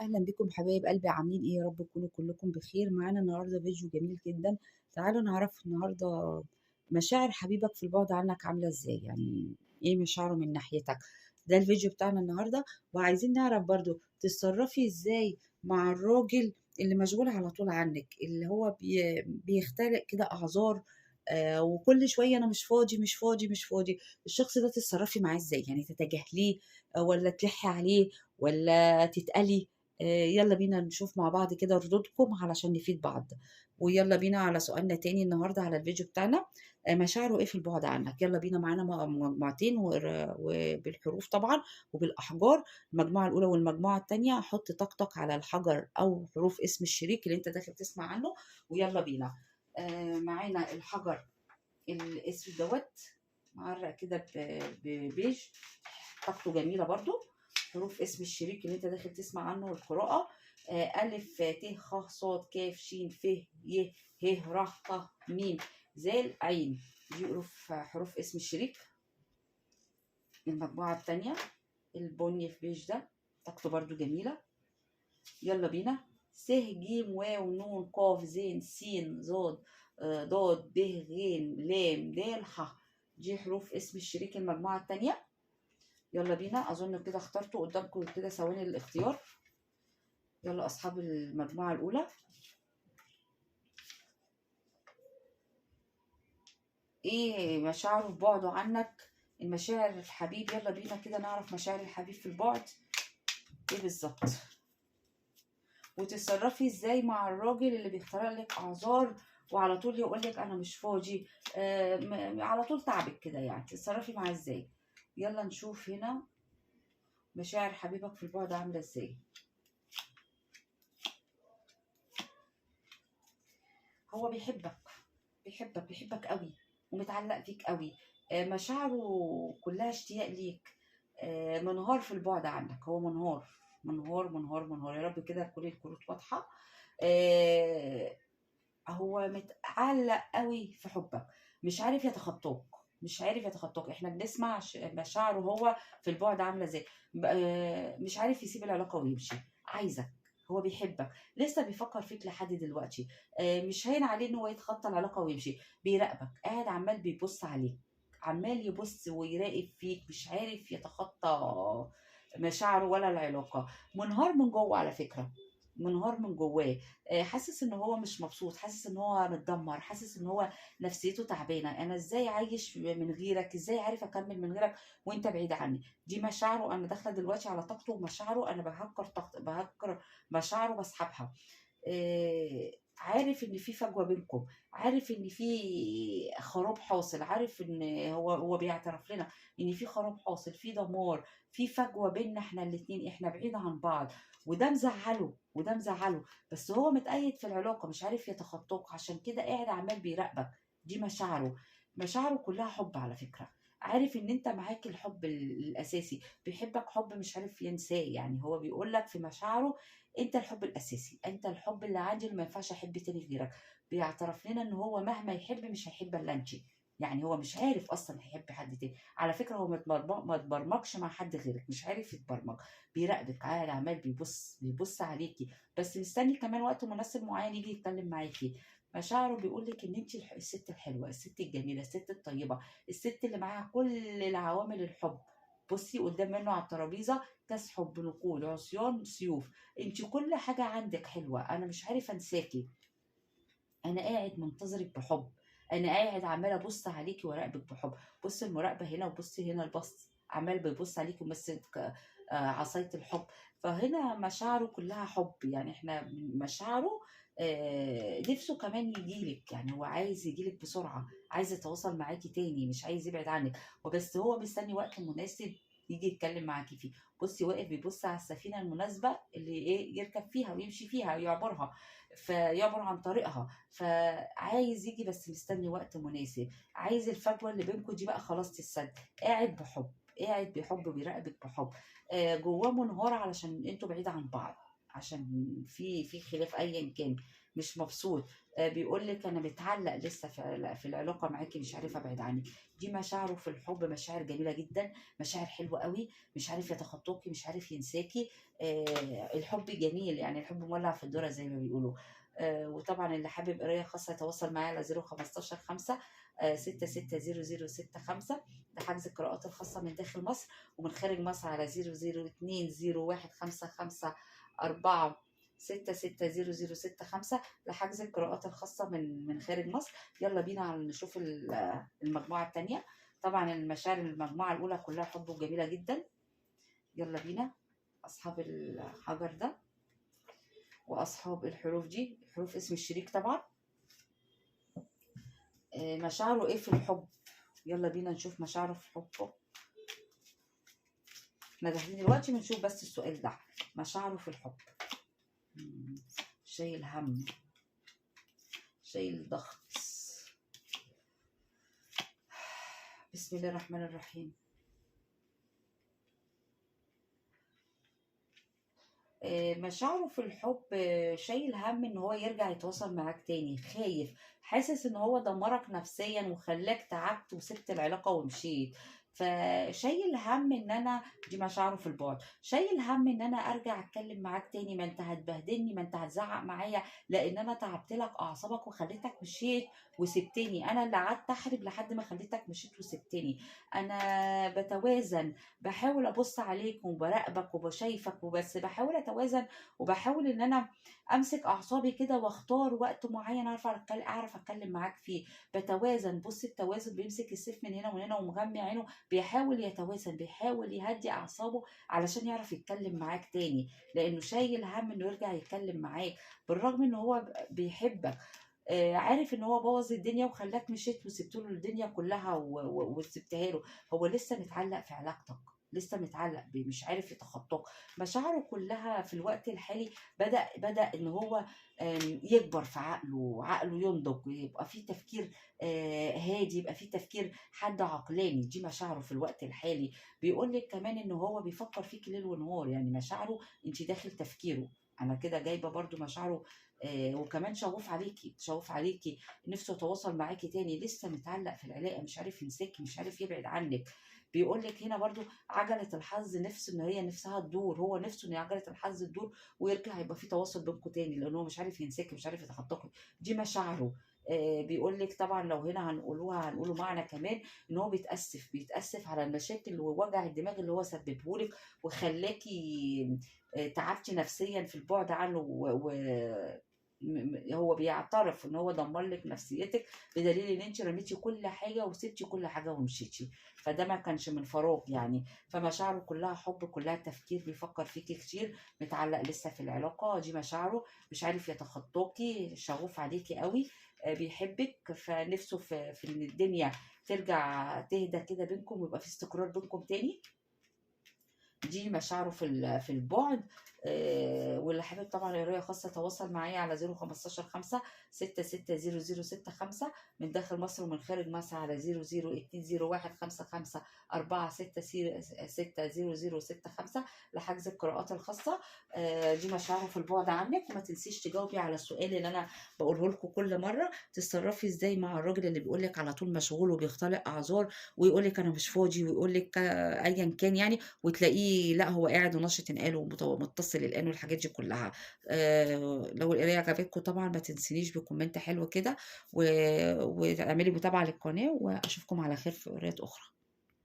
اهلا بكم حبايب قلبي، عاملين ايه؟ يا رب تكونوا كلكم بخير. معانا النهارده فيديو جميل جدا. تعالوا نعرف النهارده مشاعر حبيبك في البعد عنك عامله ازاي، يعني ايه مشاعره من ناحيتك. ده الفيديو بتاعنا النهارده، وعايزين نعرف برضو تتصرفي ازاي مع الراجل اللي مشغول على طول عنك، اللي هو بيخترق كده اعذار، وكل شوية انا مش فاضي مش فاضي مش فاضي. الشخص ده تتصرفي معاه ازاي؟ يعني تتجاهليه ولا تلحي عليه ولا تتقلي؟ يلا بينا نشوف مع بعض كده ردودكم علشان نفيد بعض. ويلا بينا على سؤالنا تاني النهارده على الفيديو بتاعنا، مشاعره ايه في البعد عنك. يلا بينا، معانا مجموعتين وبالحروف طبعا وبالاحجار، المجموعة الاولى والمجموعة الثانية. حط طاقتك على الحجر او حروف اسم الشريك اللي انت داخل تسمع عنه، ويلا بينا. معانا الحجر الاسود دوت معرق كده ببيج، طاقته جميلة برضو. حروف اسم الشريك اللي انت داخل تسمع عنه والقراءة، ألف ت خ ص ك ش ف ي ه ر ط م ز عين، دي حروف اسم الشريك. المجموعة التانية البني في بيج ده طاقته برضو جميلة. يلا بينا. س ج واو نون ق ز س ظ ض ب غ ل د ح، دي حروف اسم الشريك المجموعة التانية. يلا بينا، اظن كده اخترتوا قدامكم كده ثواني الاختيار. يلا اصحاب المجموعة الاولى، ايه مشاعره في بعده عنك؟ المشاعر الحبيب. يلا بينا كده نعرف مشاعر الحبيب في البعد ايه بالظبط، وتتصرفي ازاي مع الراجل اللي بيخترع لك اعذار وعلى طول يقول لك انا مش فاضي، على طول تعبك كده، يعني تتصرفي معاه ازاي؟ يلا نشوف هنا مشاعر حبيبك في البعد عامله ازاي. هو بيحبك بيحبك بيحبك قوي ومتعلق فيك قوي، مشاعره كلها اشتياق ليك، منهار في البعد عنك، هو منهار منهار منهار منهار. يا رب كده كل الكروت واضحة. هو متعلق قوي في حبك، مش عارف يتخطاك، مش عارف يتخطاك. احنا بنسمع مشاعره هو في البعد عامله ازاي، مش عارف يسيب العلاقة ويمشي، عايزك، هو بيحبك، لسه بيفكر فيك لحد دلوقتي، مش هين عليه ان هو يتخطى العلاقة ويمشي، بيراقبك، قاعد عمال بيبص عليك، عمال يبص ويراقب فيك، مش عارف يتخطى مشاعره ولا العلاقة. منهار من جوه على فكرة، منهار من جواه، حاسس ان هو مش مبسوط، حاسس ان هو متدمر، حاسس ان هو نفسيته تعبانة. انا ازاي عايش من غيرك؟ ازاي عارف اكمل من غيرك وانت بعيد عني؟ دي مشاعره. انا داخله دلوقتي على طاقته ومشاعره، انا بهكر طاقته، بهكر مشاعره، بسحبها. عارف ان في فجوة بينكم، عارف ان في خراب حاصل، عارف ان هو بيعترف لنا ان في خراب حاصل، في دمار، في فجوة بيننا احنا الاثنين، احنا بعيد عن بعض، وده مزعله وده مزعله، بس هو متقيد في العلاقة مش عارف يتخطاك، عشان كده قاعد عمال بيراقبك. دي مشاعره، مشاعره كلها حب على فكرة، عارف ان انت معاك الحب الاساسي، بيحبك حب مش عارف ينساه. يعني هو بيقول لك في مشاعره انت الحب الاساسي، انت الحب اللي عندي اللي ما ينفعش احب تاني غيرك. بيعترف لنا ان هو مهما يحب مش هيحب الا انت، يعني هو مش عارف اصلا هيحب حد تاني. على فكرة هو ما اتبرمجش مع حد غيرك، مش عارف يتبرمج، بيراقبك، قاعد عمال بيبص عليكي، بس مستني كمان وقت مناسب معين يجي يتكلم معاكي. مشاعره بيقول لك ان انت الست الحلوة، الست الجميلة، الست الطيبة، الست اللي معاها كل العوامل الحب. بصي قدام منه على الترابيزة كاس حب، نقود، عصيان، سيوف، انت كل حاجة عندك حلوة. انا مش عارفه انساكي، انا قاعد منتظرك بحب، انا قاعد عماله ابص عليكي وراقبك بحب. بصي المراقبة هنا وبصي هنا البص، عمال بيبص عليكي وماسك عصاية الحب. فهنا مشاعره كلها حب، يعني احنا مشاعره نفسه كمان يجيلك، يعني هو عايز يجيلك بسرعة، عايز يتواصل معاكي تاني، مش عايز يبعد عنك، وبس هو مستني وقت مناسب يجي يتكلم معاكي فيه. بصي واقف بيبص على السفينة المناسبة اللي ايه يركب فيها ويمشي فيها ويعبرها، فيعبر عن طريقها. فعايز يجي بس مستني وقت مناسب، عايز الفجوة اللي بينكم دي بقى خلاص تتسد. قاعد بحب، قاعد بحب، بيراقبك بحب، جواه منهار علشان انتوا بعيد عن بعض، عشان في خلاف ايا كان، مش مبسوط. بيقول لك انا متعلق لسه في العلاقة معاكي، مش عارف ابعد عنك. دي مشاعره في الحب، مشاعر جميلة جدا، مشاعر حلوة قوي، مش عارف يتخطاكي، مش عارف ينساكي. الحب جميل، يعني الحب مولع في الذرة زي ما بيقولوا. وطبعا اللي حابب قرايه خاصة يتواصل معايا على 015 5 660065، ده حجز القراءات الخاصة من داخل مصر، ومن خارج مصر على 00201554 660065 لحجز القراءات الخاصة من خارج مصر. يلا بينا على نشوف المجموعة التانية. طبعا المشاعر المجموعة الأولى كلها حب وجميلة جدا. يلا بينا أصحاب الحجر ده وأصحاب الحروف دي، حروف اسم الشريك طبعا. مشاعره ايه في الحب؟ يلا بينا نشوف مشاعره في حبه. احنا داخلين دلوقتي بنشوف بس السؤال ده، مشاعره في الحب. شايل هم، شايل ضغط. بسم الله الرحمن الرحيم. مشاعره في الحب، شايل هم ان هو يرجع يتواصل معاك تاني، خايف، حاسس ان هو دمرك نفسيا وخلاك تعبت وسبت العلاقة ومشيت، فشايل هم ان انا، دي مشاعره في البعد، شايل هم ان انا ارجع اتكلم معاك تاني، ما انت هتبهدلني، ما انت هتزعق معايا، لان انا تعبت لك اعصابك وخليتك مشيت وسبتني، انا اللي قعدت احرب لحد ما خليتك مشيت وسبتني. انا بتوازن، بحاول ابص عليك وبراقبك وبشايفك وبس، بحاول اتوازن وبحاول ان انا امسك اعصابي كده واختار وقت معين اعرف اتكلم معاك فيه. بتوازن، بص التوازن، بيمسك السيف من هنا ومن هنا ومغمي عينه، بيحاول يتوازن، بيحاول يهدي اعصابه علشان يعرف يتكلم معاك تاني، لانه شايل هم انه يرجع يتكلم معاك، بالرغم ان هو بيحبك. عارف ان هو بوظ الدنيا وخلاك مشيت وسبت له الدنيا كلها وسبتها له، هو لسه متعلق في علاقتك، لسه متعلق، مش عارف يتخطاك. مشاعره كلها في الوقت الحالي بدأ ان هو يكبر في عقله، عقله ينضج، يبقى فيه تفكير هادي، يبقى فيه تفكير حد عقلاني. دي مشاعره في الوقت الحالي. بيقول لك كمان ان هو بيفكر فيك ليل ونهار، يعني مشاعره انت داخل تفكيره. انا كده جايبه برضو مشاعره، وكمان شغوف عليكي، شغوف عليكي، نفسه يتواصل معاكي تاني، لسه متعلق في العلاقة، مش عارف ينساكي، مش عارف يبعد عنك. بيقول لك هنا برضو عجله الحظ، نفسه ان هي نفسها تدور، هو نفسه ان عجله الحظ تدور ويرجع يبقى في تواصل بينكم تاني، لان هو مش عارف ينساكي، مش عارف يتخطاكي. دي مشاعره. بيقول لك طبعا لو هنا هنقولوها، هنقوله معنى كمان ان هو بيتاسف على المشاكل ووجع الدماغ اللي هو سببه لك وخلاكي تعبتي نفسيا في البعد عنه، هو بيعترف ان هو دمر لك نفسيتك، بدليل ان انت رميتي كل حاجة وسبتي كل حاجة ومشيتي، فده ما كانش من فراغ يعني. فمشاعره كلها حب، كلها تفكير، بيفكر فيكي كتير، متعلق لسه في العلاقة، دي مشاعره، مش عارف يتخطاكي، شغوف عليكي قوي، بيحبك، فنفسه في ان الدنيا ترجع تهدى كده بينكم ويبقى في استقرار بينكم تاني. دي مشاعره في البعد. واللي حابب طبعا قرايه خاصة تواصل معايا على 015 5 660065 من داخل مصر ومن خارج مصر على 00201554 660065 لحجز القراءات الخاصة. دي مشاعره في البعد عنك. وما تنسيش تجاوبي على السؤال اللي انا بقوله لكم كل مرة، تتصرفي ازاي مع الراجل اللي بيقول لك على طول مشغول وبيختلق اعذار ويقول لك انا مش فاضي ويقول لك ايا كان يعني، وتلاقيه لا هو قاعد ونشط انقاله ومتصل الان والحاجات دي كلها. لو القراية عجبتكم طبعا ما تنسينيش ب comment حلو كده، واعملي متابعه للقناة، واشوفكم على خير في قرايات اخرى.